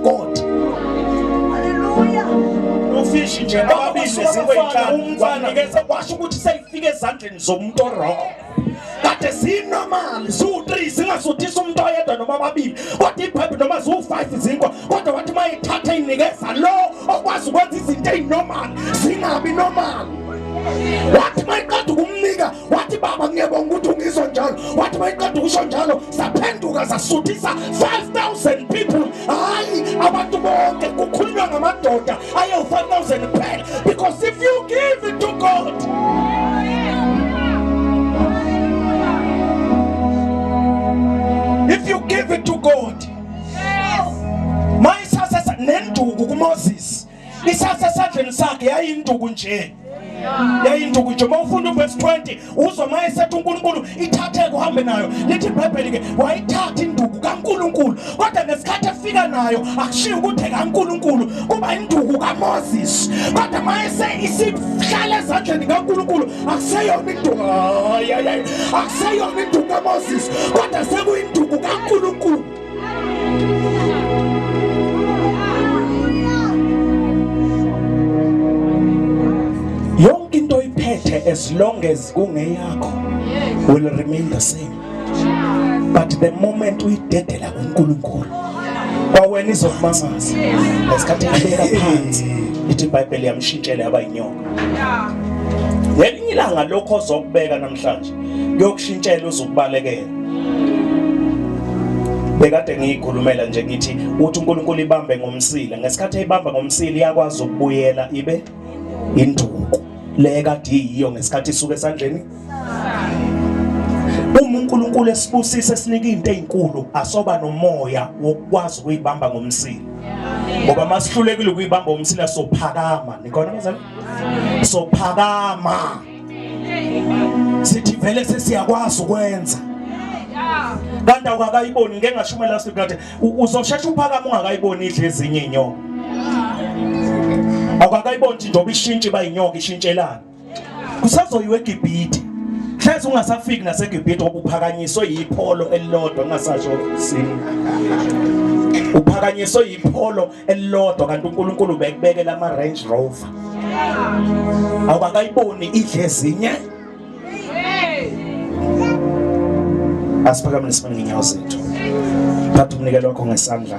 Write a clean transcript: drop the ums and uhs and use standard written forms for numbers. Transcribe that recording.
of God. Hallelujah. Ufishi nje ababili zinkwa ezinhlanu Umfana wanikeza washo ukuthi seyifike ezandleni zomuntu owrong. Kade zinormal ziwu-3 zingasuthisa umuntu oyedwa noma ababili, kodwa ibhayibheli noma ziwu-5 zinkwa, kodwa wathi uma eyithatha eyinikeza lo okwazi ukwenza izinto ey'normal zingabi normal. Wathi uma iqeda ukumnika wathi, baba ngiyabonga ukuthi ungizwa njalo. Wathi uma iqeda ukusho njalo saphenduka sasuthisa 5000 people. Hayi abantu bonke, kukhulunywa ngamadoda ayewu-5000 kuphela, because if you give it to God, if you give it to God, mayisase nenduku kuMoses, isase esandleni sakhe yayinduku nje, yayinduku nje. Uma ufunda uverse 20 uzwa uma esethi uNkulunkulu ithatheke uhambe nayo, lithi iBhayibheli ke wayithatha induku kaNkulunkulu, kodwa ngesikhathi efika nayo akushiyo ukuthi kaNkulunkulu, kuba induku kaMoses. Kodwa mayese isihlala ezandleni kaNkulunkulu akuseyona induku, hayi hayi, akuseyona induku kaMoses, kodwa sekuyinduku kaNkulunkulu. Yonke into oyiphethe, as long as kungeyakho, will remain the same, but the moment uyidedela kuNkulunkulu, kwawena izokumangaza. Ngesikhathi ebeka phansi, ithi iBhayibheli yamshintshela yaba inyoka. Ngelinye ilanga lokho ozokubeka namhlanje kuyokushintshela uzokubalekela. Bekade ngiyikhulumela nje ngithi uthi uNkulunkulu ibambe ngomsila, ngesikhathi eyibamba ngomsila iyakwazi ukubuyela ibe induku le kade iyiyo ngesikhathi isuka esandleni. Uma uNkulunkulu esibusise sinika into ezinkulu, asoba nomoya wokukwazi ukuyibamba ngomsila, ngoba masihlulekile ukuyibamba ngomsila sophakama. Nikhona bazali? Sophakama sithi vele sesiyakwazi ukwenza, kanti awukakayiboni. Ngeke ngashumela sikade uzoshesha uphakama ungakayiboni idle ezinye inyoka. Awukakayiboni nje njengoba ishintshe bayinyoka ishintshelana, kusazoyiwa eGibhithe. Hleze ungasafiki naseGibhithe ngoba uphakanyiswe yipholo elilodwa, ngingasasho sini, uphakanyiswe yipholo elilodwa, kanti uNkulunkulu bekubekela ama Range Rover. Awukakayiboni idle ezinye. Asiphakamise ngenyawo zethu, thatha umnikelo wakho ngesandla.